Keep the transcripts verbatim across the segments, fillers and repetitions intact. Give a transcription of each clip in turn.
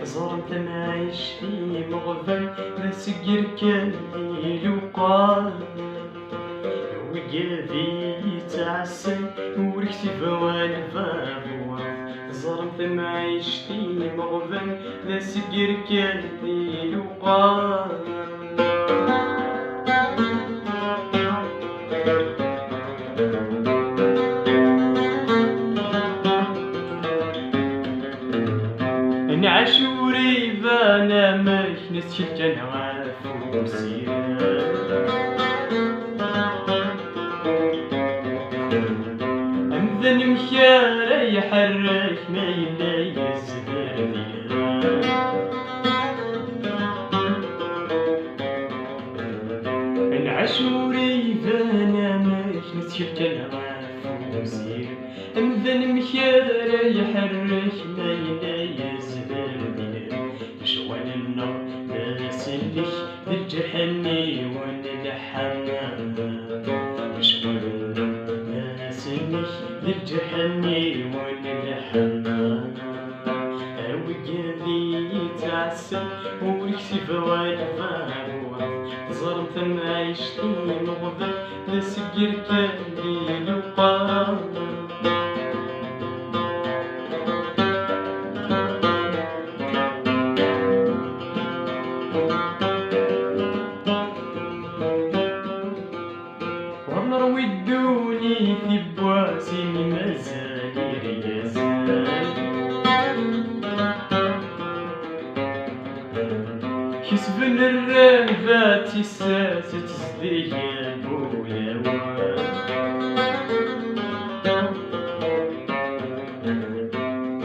Ẓẓerem tamɛict imeɣban, d asegger kan di luqal. Wigad i yettɛassan, ur ktib ara lbabur. Ẓẓerem tamɛict imeɣban, d asegger kan di luqal. Nɛac ur iban amek nettkel kan ɣef usirem. Amdan amek ara iḥerrek ma yella yezder deg-m? Nɛac ur iban amek nettkel kan ɣef usirem. Amdan amek ara iḥerrek ma yella yezder deg-m? Lecɣal-nneɣ d asellek, d lǧerḥ-nni wen leḥḥam. Lecɣal-nneɣ d asellek, d lǧerḥ-nni wen leḥḥam. A wigad i yettɛassan, ur ktib ara lbabur. Ẓẓerem tamɛict imeɣban, d asegger kan di luqal. Ur nṛwi ddunit i wass imi mazal irgazen. Kesben rrehba d tissas, ttezdigen wulawen.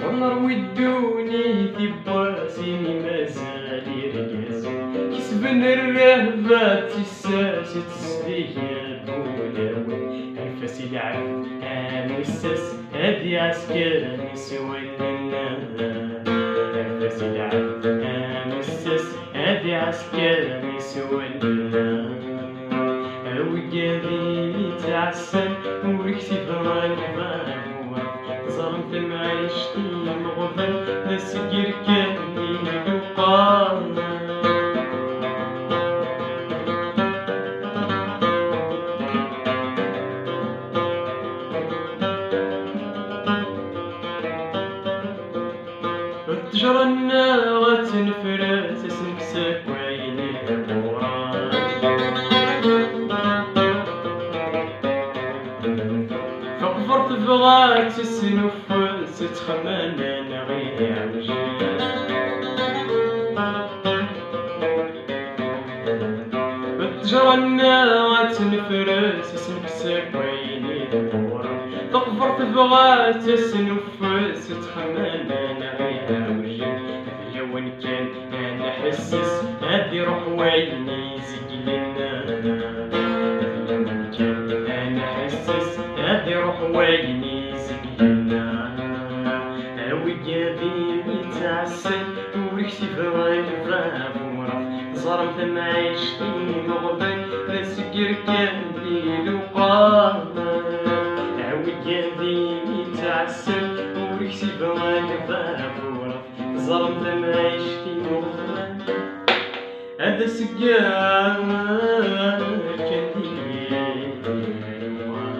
Ur nṛwi ddunit i wass imi mazal irgazen. Kesben rrehba d tissas, ttezdigen wulawen. Anef-as i lɛebd amessas, ad iɛsker s wallen. Anef-as i lɛebd amessas, ad iɛsker s wallen. A wigad i yettɛassan, ur ktib ara lbabur. Ẓẓerem tamɛict imeɣban, d asegger kan di luqal. Ttejra-nneɣ ad tt-nefres, ad s-nekkes akk ayen iqewren. Taqburt tebɣa ad tesnuffes, ttexmam-nneɣ iɛewjen. Ttejra-nneɣ ad tt-nefres, ad s-nekkes akk ayen iqewren. Taqburt tebɣa ad tesnuffes, ttexmam-nneɣ iɛewjen. D lawan kan ad nḥesses, ad iruḥ wayen izeglen. D lawan kan ad nḥesses, ad iruḥ wayen izeglen. A wigad i yettɛassan, ur ktib ara lbabur. Ẓẓerem tamɛict imeɣban, d asegger kan di luqal. A wigad i yettɛassan, ur ktib ara lbabur. Ẓẓerem tamɛict imeɣban, ad asegger kan di luqal.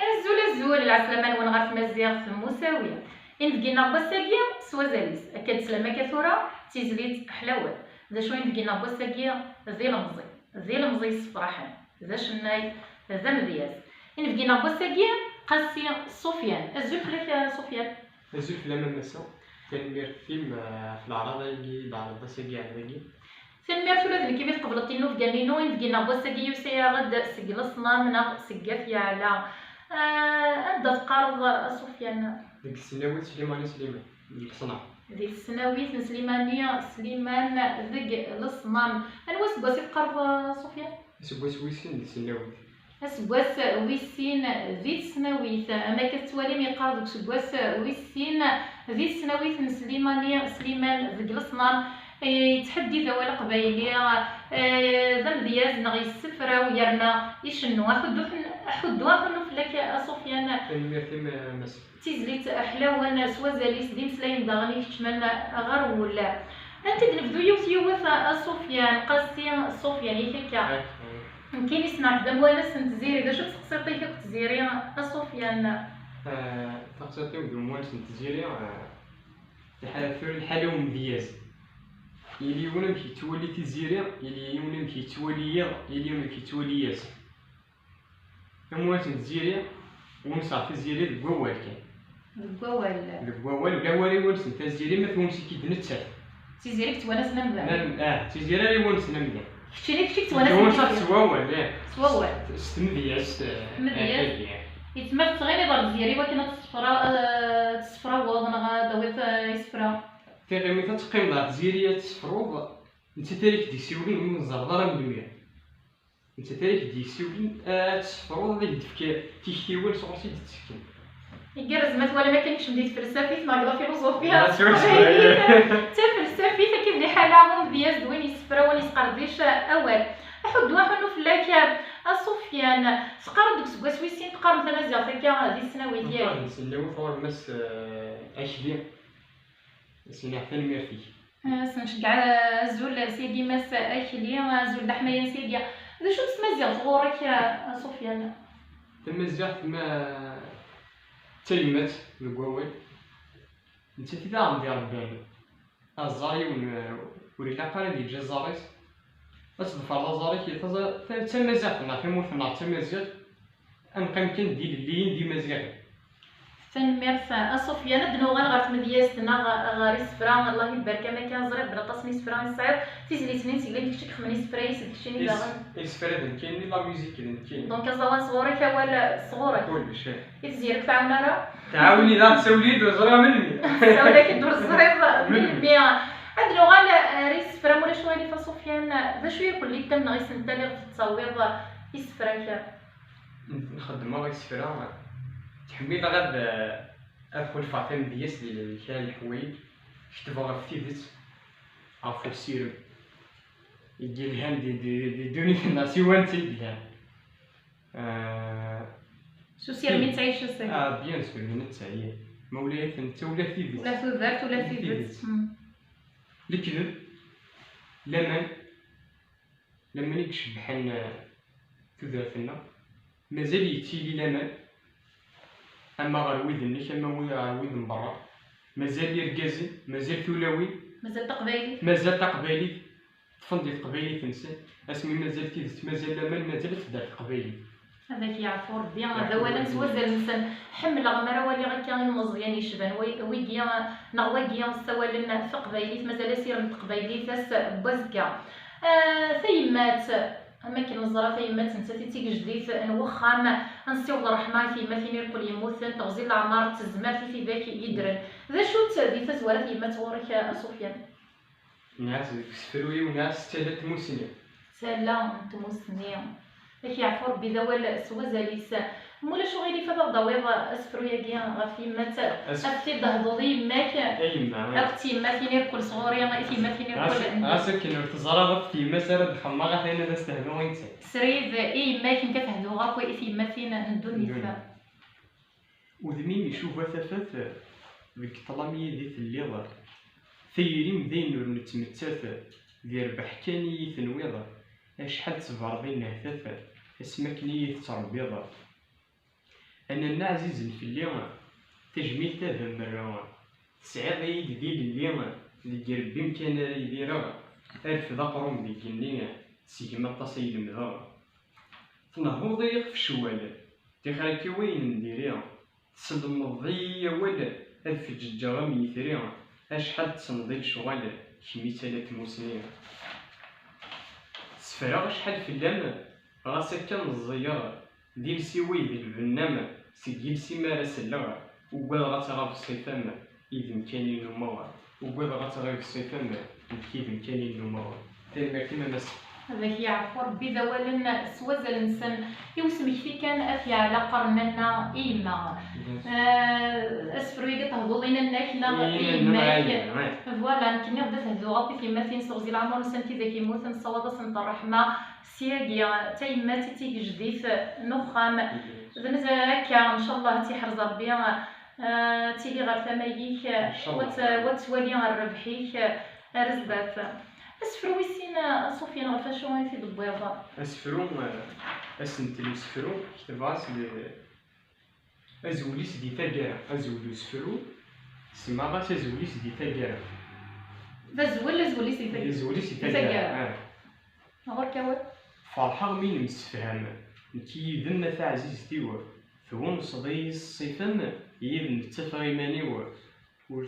Azul, azul, lɛeslama-nwen ɣer tmaziɣt Musawi. Inebgi-nneɣ n wass-agi s wazal-is. Akka d sslam akka tura, d tizlit ḥlawet. D acu inebgi-nneɣ n wass-agi? D ilemẓi. D ilemẓi yessefraḥen. D acennay, d amedyaz. Inebgi-nneɣ n wass-agi, Qasi Sufyan. Azul fell-ak a Sufyan. Azul fell-am a Massa. Tanemmirt-im, eh, ɣef leɛraḍ-agi i d-tɛerḍeḍ ass-agi ar dagi. Tanemmirt ula d nekk imi tqebleḍ tinnubga-nni-inu. Inebgi-nneɣ n wass-agi yusa-aɣ-d seg Leṣnam neɣ seg At Yeɛla. Eh, anda teqqareḍ a Sufyan? Deg tesnawit Slimani Sliman, deg Leṣnam. Di tesnawit n Slimani Sliman deg Leṣnam. Anwa aseggas i teqqareḍ a Sufyan? Aseggas wis sin di tesnawit. Aseggas wis sin di tesnawit. Am akka tettwalim, yeqqar deg useggas wis sin di tesnawit n Slimani Sliman deg Leṣnam, eh, yettḥeddid awal aqbayli, eh, d amedyaz neɣ yessefraw yerna icennu. Akud ur ten-, Aḥuddu aḥunnu fell-ak a Sufyan. Tanemmirt-im a Mass. D tizlit ḥlawen s wazal-is d imeslayen daɣen ikeččmen ɣer wul. Anta d-nebdu yiwet yiwet a Sufyan, Qasi Sufyan, yak akka? Nekkini ssneɣ-k d amwanes n Tiziri, d acu tseqsiḍ-ik akk Tiziri a Sufyan? Taqsiṭ-iw d umwanes n Tiziri, tura lḥala umedyaz. Yili yiwen amek yettwali Tiziri, yili yiwen amek yettwali yiḍ, yili yiwen amek yettwali ass. Tamwanes n Tiziri, unseɣ Tiziri deg wawal kan. Deg wawal. Deg wawal, ula wara iwanes n Tiziri ma twanes-ik-id nettat. Tiziri tettwanas n amdan. Ah, Tiziri ara iwansen amdan. Keččini, kečči tettwanas. Twanes s wawal, eh. S wawal. S tmedyazt, eh. Tmedyazt. Yettma tettɣimiḍ ar Tiziri wakken ad tessefrawed neɣ ad tawiḍ, eh, isefra. Tiɣimit ad teqqimeḍ ar Tiziri ad tessefruḍ, nettat ara k-d-yessiwlen ur tẓerreḍ ara melmi. Nettat ara k-d-yessiwlen, ad tessefruḍ, ad k-d-tefk tiktiwin sɣur-s i d-ttekken. Igerrez ma twalam akken kecm di tfelsafit neɣ deg la philosophie. D tafelsafit akka d liḥala, umedyaz d win yessefrawen yesqerdic awal. Aḥuddu aḥunnu fell-ak a Sufyan. Teqqareḍ deg useggas wis sin teqqarem tamaziɣt akka di tesnawit, yak? Neqqar di tesnawit ɣur Mass, eh, Akli. As-iniɣ tanemmirt-ik. As-nceggeɛ azul syagi Mass Akli, azul d aḥmayan syagi. D acu-tt tmaziɣt ɣur-k a Sufyan? Tamaziɣt ma d tayemmat deg wawal, nettat i d aɣen-d-irebban. Aẓar yiwen, eh, ur ilaq ara ad yeǧǧ aẓar-is. Ad tḍefreḍ aẓar-ik, taẓa-, ta-, d tamaziɣt-nneɣ, tamurt-nneɣ d tamaziɣt. Ad neqqim kan d ilelliyen d imaziɣen. Tanemmirt a Sufyan. Ad d-nuɣal ɣer tmedyazt neɣ ɣer isefra. Allah ibarek, am akka ẓriɣ belli aṭas n isefra i tesɛiḍ. Tizlit-nni n teglin kečč i yexdmen isefra-is, d keččini daɣen. Isefra d nekkini, la musique d nekkini. Donc aẓawan sɣur-k, awal sɣur-k. Kullec, eh. I Tiziri ur k-tɛawen ara? Tɛawen-iyi daɣ, tsawel-iyi-d ur ẓriɣ melmi. Tsawel-ak-d ur teẓriḍ melmi. Ad d-nuɣal ar isefra, ma ulac aɣilif a Sufyan. D acu i ken-yettamnen isental i ɣ-tettawiḍ isefra-k? Xeddmeɣ isefra, ttḥemmileɣ ad, ad xulfeɣ tamedyazt di kra n leḥwayeǧ, ketbeɣ ɣef tidet, ɣef usirem i yelhan di, di, di ddunit-nneɣ, siwa netta i yelhan. Ah, s usirem i nettɛic ass-agi. Ah, bien sûr, netta, ye. Ma ula d netta, ula d tidet. Ula d tudert, ula d tidet. Lekdeb, laman, laman i icebbḥen, eh, tudert-nneɣ. Mazal yettili laman, ama ɣer wid-nnek, ama wi-, ɣer wid n berra. Mazal irgazen, mazal tulawin. Mazal taqbaylit. Mazal taqbaylit. Ṭṭfen di teqbaylit-nsen. Asmi mazal tidet, mazal laman, mazal ad tedder teqbaylit. Ad ak-yeɛfu Rebbi, ad awalen s wazal-nsen. Ḥemmleɣ mi ara waliɣ akka ilmeẓyen yecban wa-, wigi, neɣ wagi ssawalen taqbaylit, mazal asirem n teqbaylit ass n wazekka. Ah, tayemmat, am akken neẓra, tayemmat nettat i d tigejdit n wexxam. Ad nessiweḍ ṛṛeḥma i tyemmatin irkul yemmuten, teɣzi n leɛmer, d tezmert i tidak yeddren. D acu-tt di tazwara tyemmat ɣur-k a Sufyan? Nniɣ-as deg usefru-iw, nniɣ-as tala n tmussni. Tala n tmussni. Ad k-yeɛfu Rebbi d awal s wazal-is. Ma ulac uɣilif ad aɣ-d-tawiḍ asefru-agi ɣef tyemmat, ad t-id-tehduḍ i yemma-k. A yemma. Akked tyemmatin irkul sɣur-i, i tyemmatin irkul. Ɣas, ɣas akken ur teẓra ɣef tyemmat ara d-xemmeɣ, atan ad as-tehdu i nettat. Srid i yemma-k, nekk ad t-hduɣ akk i tyemmatin n ddunit. Udem-im icuba tafat deg ṭṭlam yid-i telliḍ. Tayri-m d ayen ur nettmettat, d irbeḥ kan i yi-tenwiḍ. Acḥal tṣebreḍ i nnehtat, asmi akken i yi-tettṛebbiḍ. A nanna ɛzizen fell-i, tajmilt-a d amerra. Tesɛiḍ-iyi-d d ilelli, deg irebbi-m kan ara idireɣ. Arfed aqrum deg igenni, seg-m aṭas ay lemdeɣ. Tnehhuḍ-iyi ɣef ccwal, tixer-ik i wayen n diri. Tselmeḍ-iyi awal, ad feǧǧeǧǧeɣ am yitri. Acḥal tessneḍ i lecɣal, kemm i tala n tmussni. Sefreɣ acḥal fell-am, ɣas akka meẓẓiyeɣ. D iles-iw i d lbenna-m, seg yiles-im ara selleɣ. Ugadeɣ ad tɣab ṣṣifa-m, yid-m kan i nnumeɣ. Ugadeɣ ad tɣib ṣṣifa-m, nekk yid-m kan i nnumeɣ. Tanemmirt-im a Mass. Ad ak-yeɛfu Rebbi d awalen s wazal-nsen. I usmekti kan, ad t-yeɛlaq qqaren-nna i yemma. Eh, asefru-agi tehduḍ i nanna-k neɣ i yemma-k? Voilà, nekk nniɣ-d ad t-hduɣ akk i tyemmatin s teɣzi leɛmer-nsent, tidak yemmuten, nessawaḍ-asent ṛṛeḥma. Syagi, d tayemmat i d tigejdit n uxxam. D netta akka, ncallah, ad tt-yeḥrez Rebbi, eh, ad tili ɣer tama-ik, wa tt-, wa ttwali rrbeḥ-ik, eh, ar zdat. Asefru wis sin, a Sufyan, ɣef acu i t-id-tewwiḍ? Asefru, eh, asentel n usefru, ketbeɣ-as d azwel-is di taggara, azwel n usefru, semmaɣ-as azwel-is di taggara. D azwel, azwel-is di taggara. Azwel-is di taggara, ah. Ɣur-k awal. Ferḥeɣ mi nemsefham, nekk yid-m a taɛzizt-iw, twenseḍ-iyi s ṣṣif-m, yid-m ttafeɣ iman-iw, ur,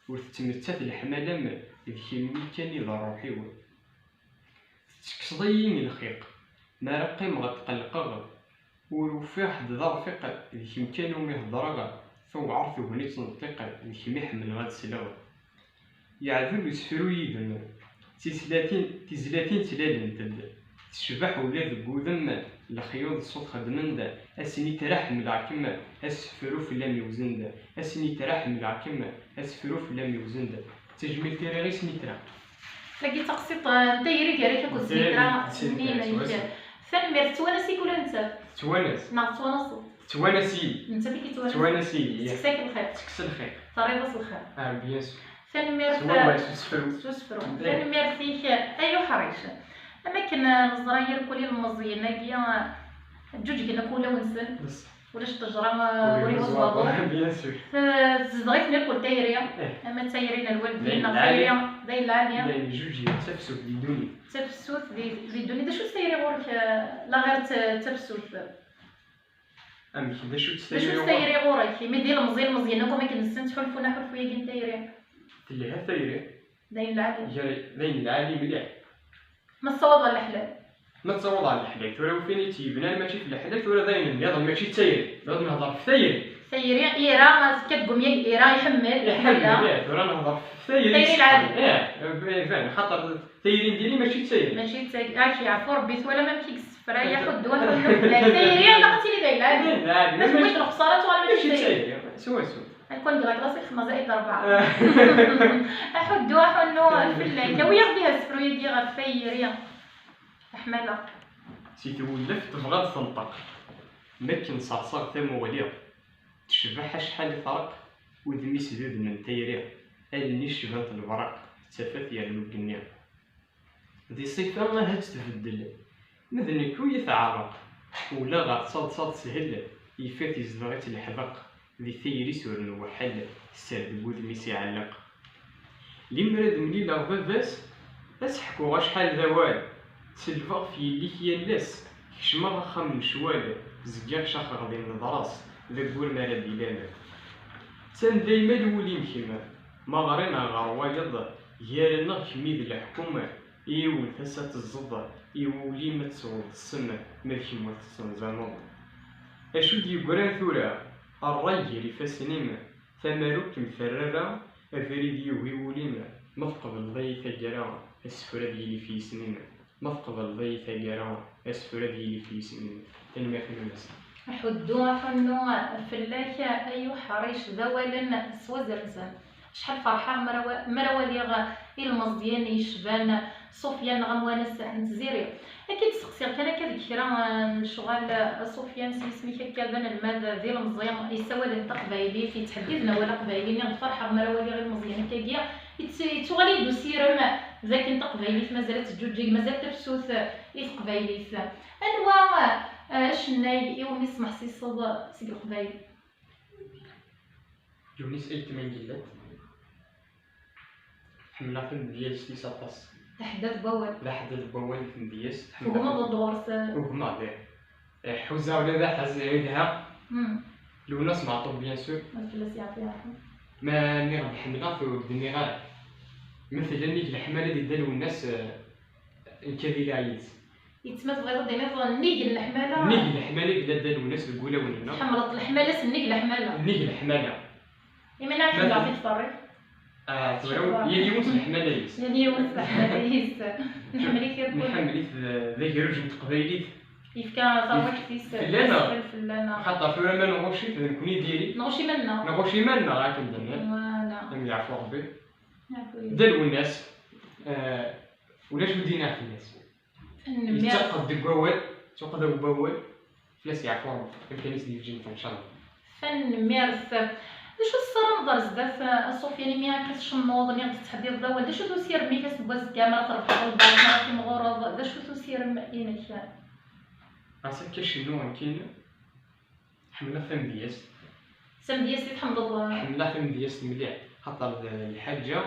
ur tettmettat leḥmala-m, d kemmi kan i d ṛṛuḥ-iw. Tettekkseḍ-iyi lxiq, mi ara qqimeɣ ad tqellqeɣ, ur ufiɣ ḥedd d arfiq, d kemm kan umi heddreɣ, tewɛer tegnit n ṭṭiq, d kemm i ḥemmleɣ ad sleɣ. Yeɛdel usefru yid-m. Tislatin, tizlatin ttlalent-d. Tecbeḥ ula deg wudem, lexyuḍ ṣṣut xeddmen-d. A Snitra ḥemmleɣ-kem, asefru fell-am iwzen-d. A Snitra ḥemmleɣ-kem, asefru fell-am iwzen-d. D tajmilt i riɣ i Snitra. Tagi d taqsiṭ n tayri gar-ak akked Snitra. Tanemmirt. Tettwanas-ik ula d nettat? Tettwanas. Neɣ tettwanaseḍ? Tettwanas-iyi. Nettat i k-yettwanasen. Tettwanas-iyi, ya. Tettekkes-ak lxir. Tettekkes lxir. Terriḍ-as lxir. Ah, bien sûr. Tanemmirt. S wawal, s usefru. S usefru. Tanemmirt-ik, ay uḥric. Am akken, eh, neẓra irkul ilmeẓyen-agi, eh, ǧǧuǧgen akk ulawen-nsen. Ulac ṭṭejra, eh, ur ihuẓ waḍu. Bien sûr. Eh, tezdeɣ-iten irkul tayri. Eh. Ama d tayri n lwaldin, neɣ tayri d ayen lɛali. D ayen ǧǧuǧgen d tafsut di ddunit. D tafsut di, di ddunit. D acu-tt tayri ɣur-k, eh, la ɣir d ta-, d tafsut? Amek, d acu-tt tayri ɣur-k? D acu-tt tayri ɣur-k? Imi d ilemẓi, ilemẓiyen akk am akken nessen ttḥulfun aḥulfu-agi n tayri. Telha tayri. D ayen lɛali. Gar-, d ayen lɛali mliḥ. Ma tessawaḍ ɣer leḥlal. Ma tessawaḍ ɣer leḥlal. Tura ufin i tt-yebnan mačči f leḥlal, tura d ayen nniḍen, mačči d tayri. Tura ad nehḍer f tayri. Tayri, ira, tekka deg umyag, ira, iḥemmel, iḥemmel, ih, tura nehḍer f tayri. Tayri lɛali. Ih, iban, xaṭer tayri n diri mačči d tayri. Mačči d tayri. Ak yeɛfu Rebbi, twalam amek i yessefray, aḥuddu, aḥunnu. Tayri, ilaq ad tili d ayen lɛali. D ayen lɛali. Ma tewwi-k lexsara, tuɣal mačči d tayri. Swaswa. Ad kun deg la classe xemsa zaid rebɛa. Aḥuddu, aḥunnu, fell-ak. Awi-yaɣ-d ihi asefru-agi ɣef tayri. Leḥmala. Si tewlaf tebɣa ad tenṭeq, mi akken ṣerṣer tamuɣli, tecbeḥ acḥal i treqq, udem-is d udem n tayri, allen-is cbant lebraq, d tafat yernu deg igenni. Di ṣṣifa ahat tbeddel, ma d nekk ur yi-tɛerreq, ula ɣer taḍsa teshel, yif-it izdeɣ-itt leḥbeq, di tayri-s ur nweḥḥel, sser deg wudem-is iɛelleq. Limer ad mlileɣ baba-s, ad s-ḥkuɣ acḥal d awal, selbeɣ f yelli-k yal ass, kecmeɣ axxam n ccwal, zgiɣ caxeɣ di nnedra-s, d aggur mi ara d-ilal. Ttan dayma lwul-im kemm, ma ɣer-i neɣ ɣer wayeḍ, gar-aneɣ kemm i d leḥkem, yiwen tasa teẓẓeḍ, i wul-im ad tesweḍ ssem, ma d kemm ur tettenzameḍ. Acu d-yeggran tura? Ṛṛay gar ifassen-im, tamarukt mferrara, abrid yugi wul-im, ma tqebleḍ-iyi taggara, asefru ad yili f yisem-im, ma tqebleḍ-iyi taggara, asefru ad yili f yisem-im. Tanemmirt a Lwennas. Aḥuddu, aḥunnu fell-ak, ay uḥric d awalen s wazal-nsen. Acḥal ferḥeɣ mi ara wa-, mi ara waliɣ ilmeẓyen yecban Sufyan neɣ amwanes n Tziri. Ad k-id-sseqsiɣ kan akka deg kra, eh, n lecɣal, eh, Sufyan, s yisem-ik akka d anelmad d ilemẓi yessawalen taqbaylit, yettḥeddiden awal aqbayli, nniɣ-d ferḥeɣ mi ara waliɣ ilmeẓyen akkagi. Yett-, yettuɣal-iyi-d usirem d akken taqbaylit mazal ad teǧǧuǧǧeg, mazal tafsut, eh, i teqbaylit. Anwa, eh, acennay iwumi tesmeḥsiseḍ seg Leqbayel? Yunis Ayt Mengellat. Ḥemmleɣ tamedyazt-is aṭas. D aḥeddad n wawal. D aḥeddad n wawal, tamedyazt. Tugmeḍ-d ɣur-s? Ugmeɣ-d, ih. Ih, ḥuzaɣ ula d aḥaz, ih, yelha. Hmm. Lwennas Meɛṭub, bien sûr. Ad fell-as yeɛfu yeɛfu. Ma nniɣ-d ḥemmleɣ-t, ur d-nniɣ ara. Matalan, nnig leḥmala di Dda Lwennas, eh, nekk ad iliɣ yid-s. Yettma tebɣiḍ ad d-tiniḍ nnig n leḥmala? Nnig n leḥmala i yella Dda Lwennas deg wulawen-nneɣ. Tḥemmleḍ leḥmala-s nnig leḥmala? Nnig leḥmala. Imi nniɣ ḥemmleɣ-t i tferriḍ. Ah, tura, yal yiwen s leḥmala-is. Yal yiwen s leḥmala-is. Nḥemmel-it irkul. Nḥemmel-it d, d agerruj n teqbaylit. Yefka tarwiḥt-is d fell-aneɣ. Asfel fell-aneɣ. Axaṭer tura ma nɣucc-it d nekkni diri. Nɣucc iman-nneɣ. Nɣuc iman-neɣ akken d-nniɣ. Voilà. Am yeɛfu Rebbi. Yeɛfu-yi. D Lwennas, eh, ulac ur d-iniɣ fell-as. Tanemmirt. Yettaqqed deg wawal, yettaqqed deg wawal, fell-as yeɛfu Rebbi, amkan-is d lǧennet, ncallah. Tanemmirt. D acu tessarameḍ ar zdat, a Sufyan, imi akka tcennuḍ, niɣ d-tettḥeddideḍ awal, d acu-t usirem-ik ass n wazekka, ma ara trebḥeḍ lbaṭ, ma ara timɣureḍ, d acu-t usirem-inek? Ɣas akka cennuɣ nekkini, ḥemmleɣ tamedyazt. Tamedyazt i tḥemmleḍ? Ḥemmleɣ tamedyazt mliḥ, xaṭer d lḥaǧa,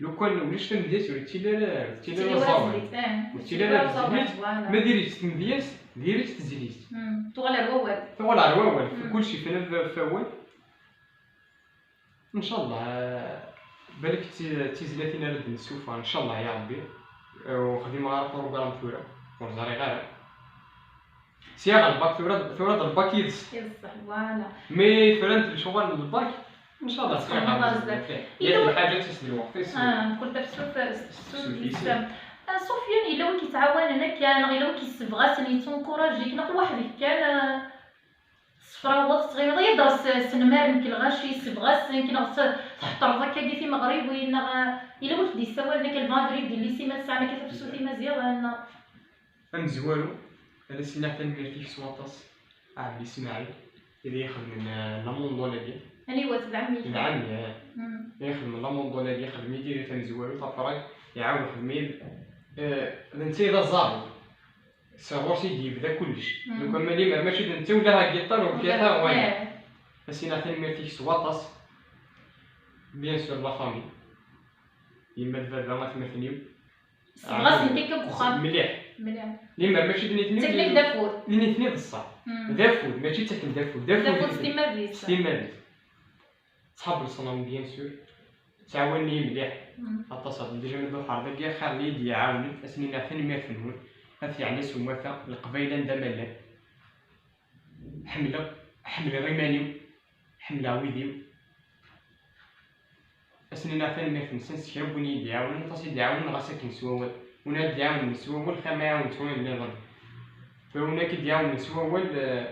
lukan ulac tamedyazt ur yettili ara, ur yettili ara ẓẓawan. Ur yettili ara tezlit, voilà. Ma diri-tt tmedyazt, diri-tt tezlit. Mm. Tuɣal ar wawal. Tuɣal ar wawal, mm, kulci fell-, f wawal. Ncallah, eh, balak d ti-, d tizlatin ara d-nessufeɣ, ncallah ya Rebbi. Eh, ur xdimeɣ ara programme tura, ur ẓriɣ ara. Sya ɣer lbak tura, tura d lbak yid-s. Yid-s, voilà. Mi frant lecɣal n lbak, ncallah sya ɣer zdat. Yat lḥaǧa tis d lweqt-is. Ah, mkul tafsut s tefsut-is. Ah, Sufyan, yella win k-yettɛawanen akka, neɣ yella win k-yessebɣasen, yettunkuraji-k, neɣ weḥd-k kan, ah, tessefraweḍ, tettɣimiḍ, yadder s, s nmar nekk lɣaci, yessebɣasen-k, neɣ s-, theṭṭreḍ akka-agi timeɣriwin, neɣ, ah, yella win k-d-yessawalen akka lvandredi, lli sima tesɛam akka tafsut imaziɣen, neɣ? Amezwaru, ad as-iniɣ tanemmirt-ik s waṭas, a Ɛemmi Smaɛil, i d ixedmen, eh, la mondole-agi. Aniwa-t, d ɛemmi-k? D ɛemmi, eh. Mm. I ixedmen la mondole-agi, ixdem-iyi-d tamezwarut, après, iɛawed ixdem-iyi-d, eh, d netta i d aẓaru. S ɣur-s i d-yebda kullec. Mm. Lukan ma limer mačči d netta, ula agiṭar, ur kkateɣ, wala. Eh. Ad as-iniɣ tanemmirt-ik s waṭas. Bien sûr, la famille. Yemma d baba, atmaten-iw. Sebɣasen-k akka deg uxxam. Mliḥ. Mliḥ. Limer mačči d nitni. Ttaken-ak-d afud. D nitni d ṣṣeḥ. Mm. D afud, mačči ttaken-d afud. D afud. D afud s timmad-is. S timmad-is. Ṣḥab leṣnam, bien sûr. Ttɛawanen-iyi mliḥ. Mm. Aṭas, aṭas. Déjà ma d uḥerḍ-agi, xir n iyi-d-iɛawnen. Ad sen-iniɣ tanemmirt-nwen. Ad t-yeɛna s umata, Leqbayel anda ma llan. Ḥemmleɣ, ḥemmleɣ iman-iw, ḥemmleɣ wid-iw. Ad sen-iniɣ tanemmirt-nsen s kra n win i yi-d-iɛawnen, aṭas i d-iɛawnen ɣas akken s wawal. Win ara d-iɛawnen s wawal, xir ma iɛawen-t wayen nniḍen. Tura win akka i d-iɛawnen s wawal, eh,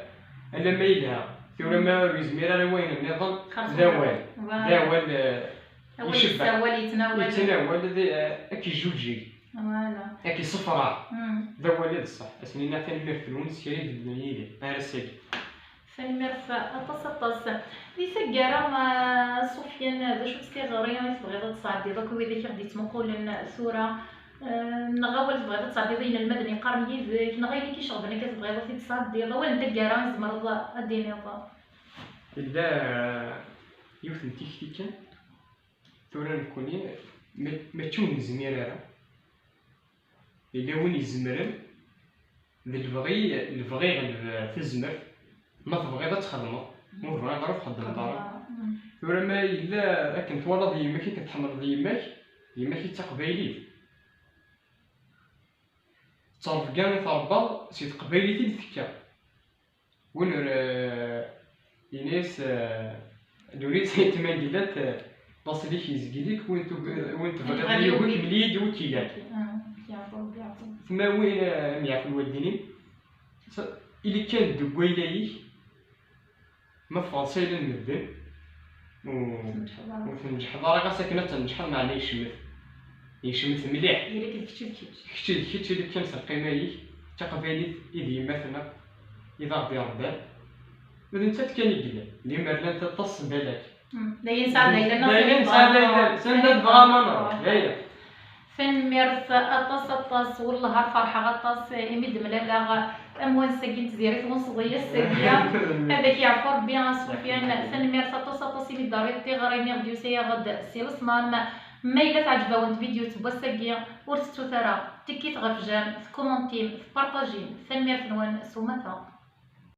alamma yelha. Tura ma ur yezmir ara i wayen nniḍen, d awal. D awal, eh, icebbeḥ. Awal yettnawal, yettnawal, d, eh, ad k-iǧuǧǧeg. Voilà. Ad k-issefraḥ. Mm. D awal i d ṣṣeḥ. Ad sen-iniɣ tanemmirt-nwen s kra i beddlen yid-i ar ass-agi. Tanemmirt aṭas, aṭas. Di taggara, a Sufyan, d acu-tt tiɣri i tebɣiḍ ad tesɛeddiḍ akk i widak i ɣ-d-yettmuqulen tura? Eh, neɣ awal tebɣiḍ ad tesɛeddiḍ i yinelmaden yeqqaren yid-k, neɣ ayen i k-iceɣben akka tebɣiḍ ad t-id-tesɛeddiḍ? Awal n taggara i tzemreḍ ad d-tiniḍ? Yella, eh, yiwet n tikti kan. Tura nekkni, ma-, mačči ur nezmir ara. Yella win izemren, d lebɣi, lebɣi iɣleb tazmert. Ma tebɣiḍ ad txedmeḍ, ma ur tebɣiḍ ara ur txeddmeḍ ara. Mm. Tura ma yella akken twalaḍ yemma-k, akken tḥemmleḍ yemma-k, yemma-k d taqbaylit. Ttrebga i tṛebbaḍ si teqbaylit i d-tekka. Win ur, eh, ini-as, eh, ddunit tmangellat, eh, laṣel-ik yezgel-ik, win tug-, win tebɣiḍ yugik, mel-iyi-d wi k-ilan. Tma win, eh, am yeɛfu lwaldin-im, s-, ili kan deg wayla-ik, ma teffɣeḍ s ayla n medden, ur, ur tneǧǧḥeḍ ara, ɣas akken ad tneǧḥeḍ, meɛna yecmet. Yecmet mliḥ. Ili-k d kečč d kečč. Kečč d kečč, ili kan s lqima-ik, d taqbaylit i d yemma-tneɣ, i d aɣ-d-iṛebban. Ma d nettat kan i yellan, limer llant aṭas n balak. Mm. D ayen sɛan d ayla-nneɣ, d ayen sɛan d ayla, sanda tebɣa ma nṛuḥ, d aya. Tanemmirt aṭas, aṭas, wellah ar ferḥeɣ aṭas imi d-mlaleɣ am wansa-agi n Tiziri tɣunṣeḍ-iyi ass-agi. Ad ak-yeɛfu Rebbi a Sufyan. Tanemmirt aṭas, aṭas imi d-terriḍ tiɣri-nni i ɣ-d-yusa-yaɣ-d si Leṣmam. Ma yella teɛǧeb-awent tvidyut n wass-agi, ur tettut ara tikkit ɣef j'aime, tkumantim, tpartajim. Tanemmirt-nwen s umata.